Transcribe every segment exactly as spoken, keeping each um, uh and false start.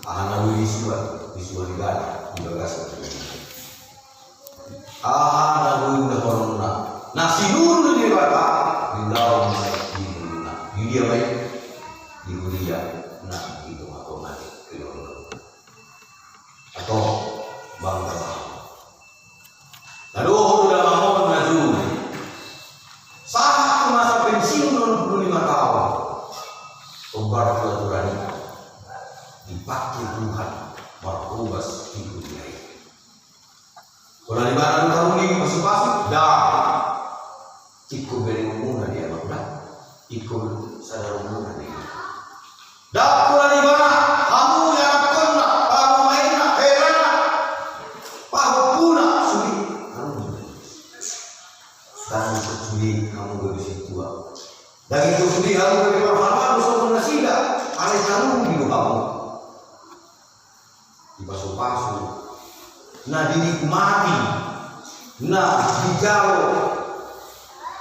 Aha na boi disuan, disuan ibana di bagasan. Aha na boi ulahonon na, na sinuru ni Debata, diulahon ma di ngoluna. Di dia ma i? Di huria na di tonga-tonga ni keluarga. Atau bangga ma. Na dohot do damang on na jolo. Sahat tu masa pensiun onom pulu lima taon. Hombar tu aturan i, dipake Tuhan marhobas di huria i. Holan ibana do tauli pasu-pasu? Ndang. Ingkon berengonmuna do i, amang, ndang. Ingkon sadaronmuna do i. Ndang holan ibana, hamu ianakhonna, parumaenna, helanna, pahompuna, sude. Ndang ingkon sude hamu gabe sintua. Ndang ingkon sude hamu gabe parhalado songon nasida, alai taruli do hamu. Dipasu-pasu, na dinikmati, na dijalo,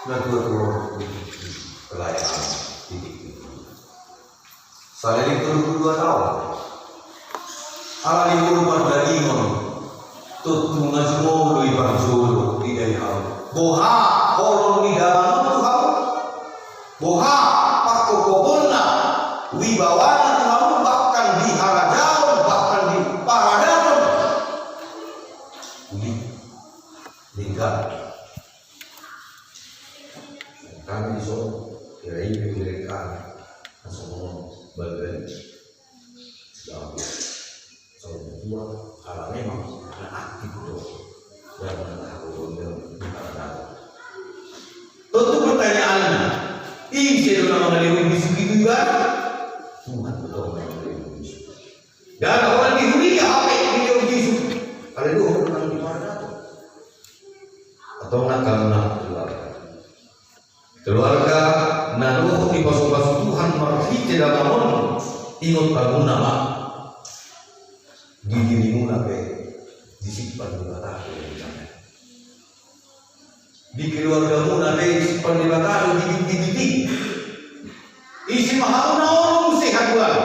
na tua-tua pelayanan di tingki. Saleleng tolu pulu dua taon. Ala ni ngolu pardagingon, tontu nga jumolo i parjolo didai hamu. Boha holong ni damang on tu hamu? Boha pangkophoponna, wibawana tu hamu, bahkan di harajaon, bahkan di paradaton? Uli, denggan. Hami dison, kira i pe hurek hami, na songon balga i. Songon tua, ala memang na aktif do. Dan na tahu do memang di paradaton. Tontu pertanyaanna, ise do na mangalehon bisuk i tu ibana? Tuhan do na mangalehon bisuk. Ndada holan di huria hape dilehon bisuk. Alai dohot do nang di paradaton. Antong na, hamu na keluarga. Keluarga na dohot dipasu-pasu Tuhan marhite damang on, ingot hamuna ma, di dirimuna pe disimpan Debata do rencana. Di keluargamuna pe disimpan Debata do bibit-bibit i. Ise ma hamuna on muse haduan,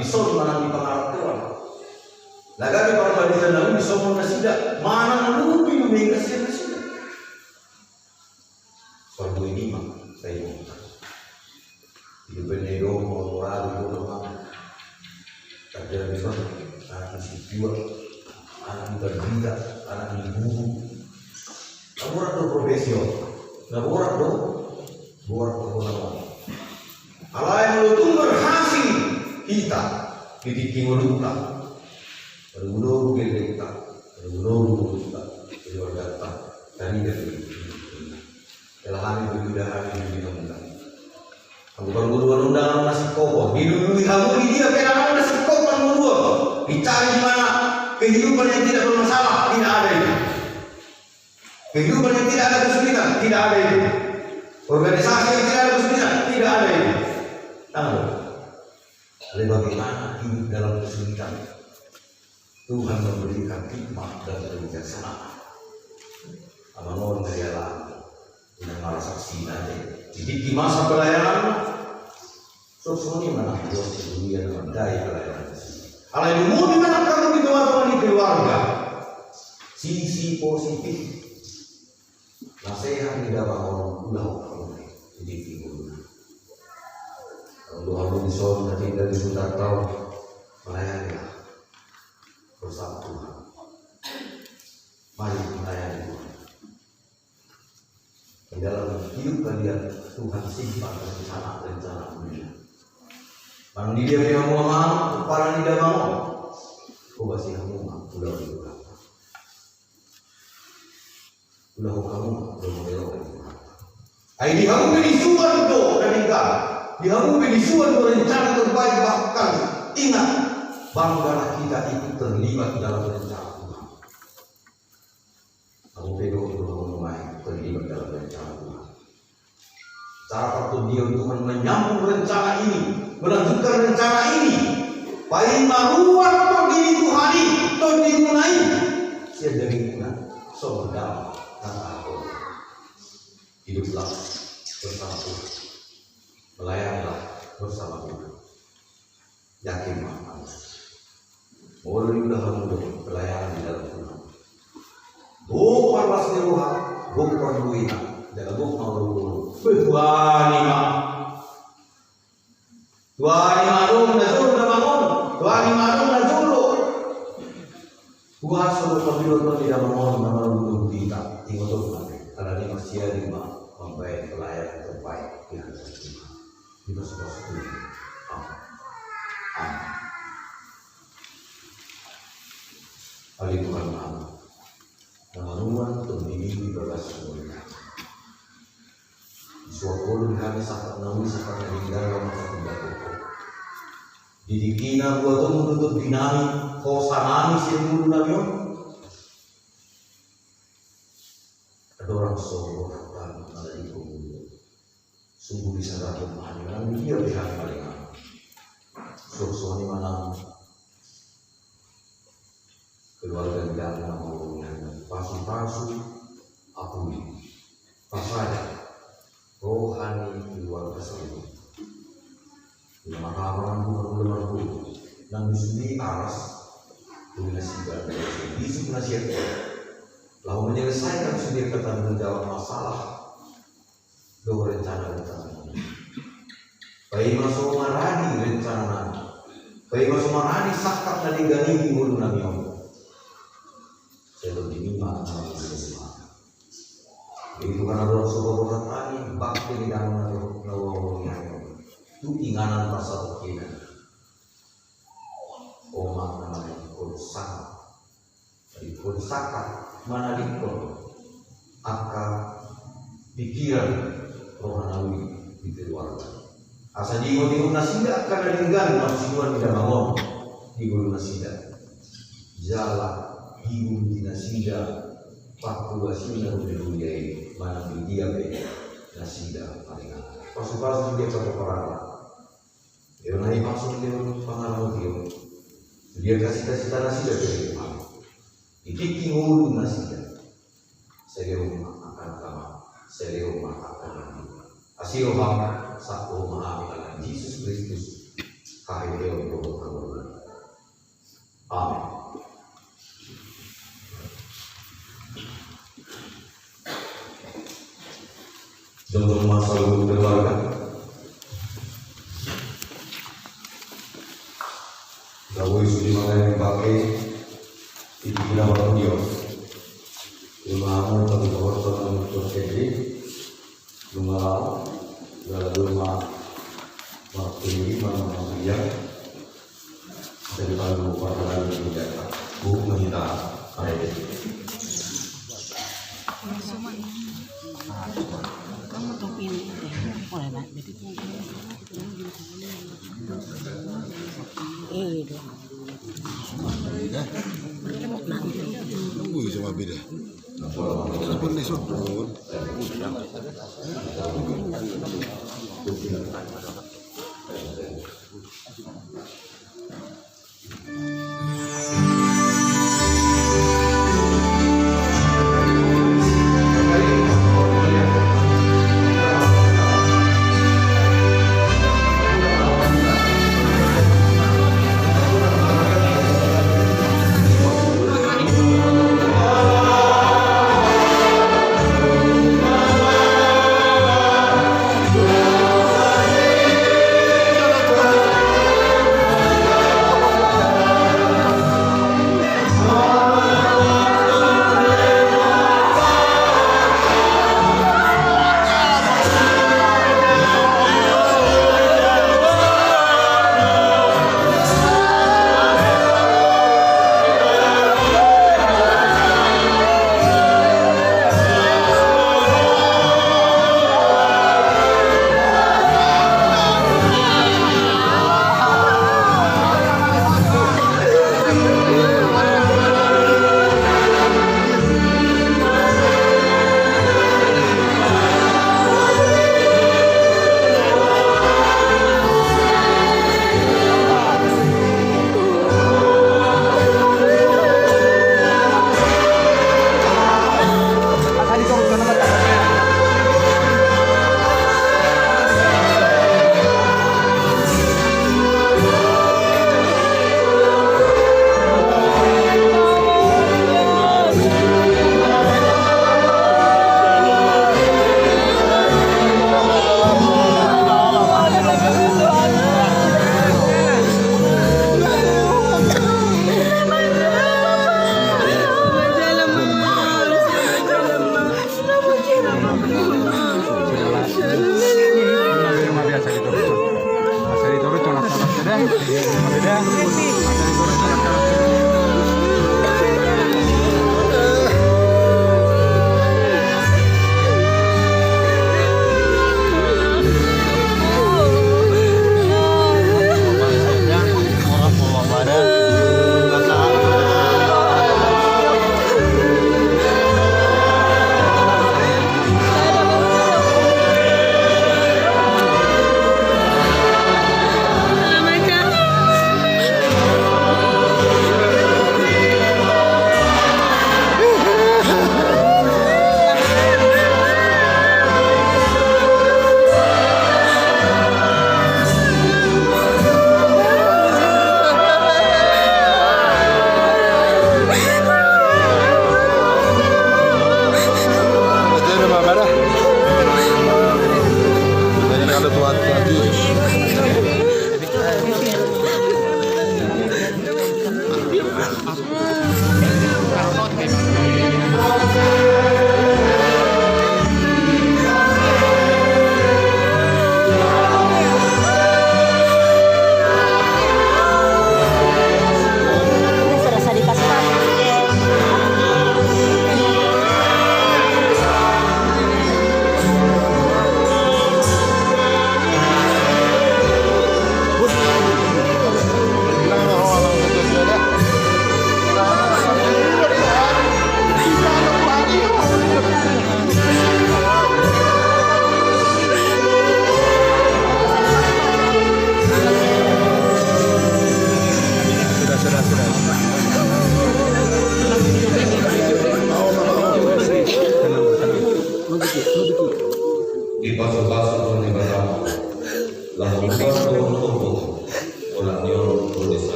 dison ma nang di pangarantoan. Na gabe parpadian na uli songon nasida, manang lubi do mengkasihan nasida. Parbue ni ma, sai mongka. Hidup ini dong, mau murah, hidup dong, Bang. Kerja di mana? Anak ni sintua, anak ni tarbida, anak ni guru. Na borat do profesi on. Na borat do. Borat do, borat do. Alai molo tung berhasil hita, di tingki ngolunta. Padomu-domu gellengta, padomu-domu ngolunta, keluargata, tarigat do. Jala hami, boi do hami di hamuna. Anggo parngoluon on ndang adong na singkophon. Dilului hamu di dia pe ndang adong na singkophon parngoluon. Dicari di mana kehidupan yang tidak bermasalah, tidak ada itu. Kehidupan yang tidak ada kesulitan, tidak ada itu. Organisasi yang tidak ada kesulitan, tidak ada itu. Tahu? Lalu bagaimana hidup dalam kesulitan? Tuhan memberikan hikmah dan kebijaksanaan. Amang on na dialami, inang marsaksi nate. Jadi di masa pelayanan, songon i ma nang di dunia na mandai pelayanan. Alai di mudi manang hamu di tonga-tonga ni keluarga, sisi positif. Nasehat ni damang on, ulaon hamu di tingki ngoluna. Ulaon hamu dison na tinggal di huta on, melayanilah bersama Tuhan. Mari melayani Tuhan. Di dalam hidup kalian, Tuhan simpan rencana-rencana mulia. Manang di dia pe hamu amang, umpara ni damang on, hobasi hamu ma ulaon ni Tuhan. Ulaon hamu ma ulaon ni Tuhan. Ai di hamu pe disuan do na denggan. Di hamu pe disuan do rencana terbaik, bahkan ingat, banggalah kita ikut terlibat dalam rencana Tuhan. Hamu pe do, do hamu ma terlibat dalam rencana Tuhan. Cara partondion Tuhan menyambung rencana ini, melanjutkan rencana ini. Paima ruar tondi ni Tuhan i, tondimuna i, sian dagingmuna songon damang na tahaholongi. Hiduplah bersama Tuhan. Melayanilah bersama Tuhan. Yakin ma hamu. Olo, diula hamu do pelayanan di dalam rumah. Gok parlas ni roha, gok parbuena, jala gok ma olo-olo. Be, tuani ma. Tuani ma adong na jolo damang on. Tuani ma adong na jolo. Kuasa do pardonganon ni damang on na marulung hita. Ingot on ma, alani i marsiali ma mambaen pelayanan terbaik di hadapan Tuhan. Di pasu-pasu Tuhan. Amin. Amin. Ale Tuhan nami, na manuan tondimi di bagas kemuliaan. Disuang Ho do di hami sangkap na uli, sangkap na denggan, laho manghatindanghon Ho. Di tingki na buat Ho do tondinami, hosanami sian ngolunami on. Andorang so ro rohanta na ladingkon ngolu on, sungguh disandalhon ma hami manang di dia pe hami maringanan. Suang songon i ma nang keluarga ni damang na mangolu ni hami, pasu-pasu, apuli, pasada roha ni keluarga sahali. Di na marhaha maranggi, marhula marboru, nang di sude aras, tu nasida, bisuk nasida, laho menyelesaikan sude angka tanggung jawab masalah dohot rencana-rencana. Paima so maradi rencana nami, paima so maradi sangkap na denggan i di ngolunami on, sai tondimi ma na mangolu. Jadi Tuhan, andorang so ro rohanta di bangke ni damang na ro, na ro, ro, tu inganan parsatongkinan. Ho ma na manadingkon sangkap, manadingkon sangkap, manadingkon angka pikiran roha na uli di keluarga. Asa diingot-ingot nasida angka na denggan marsinuan ni damang on di ngolu nasida. Jala diuduti nasida partubuan ni na uli-uli i manang di dia pe nasida maringanan. Pasu-pasu sude angka pomparanna. Lehon ma i, maksud, lehon pangaramoti on. Sude angka cita-cita nasida pe, Tuhan. Di tingki ngolu nasida. Sai lehon ma angka na tama, sai lehon ma angka na tama. Asi roham, sahali on ma hami, ala ni Jesus Kristus, haheheon dohot hangoluan. Amin. Jongjong ma saluhut keluarga. Taboi sude ma na bangke, di tingki na parpudi on. Ima hamu patuduhon tu na martua, nunga laho, jala dua ma marpudi, ma na marpudi. Jadi, kalau perkenalan di Jakarta, Bu, meminta kredit. Eh, dua. Nunggu sama beda. Telepon di sono.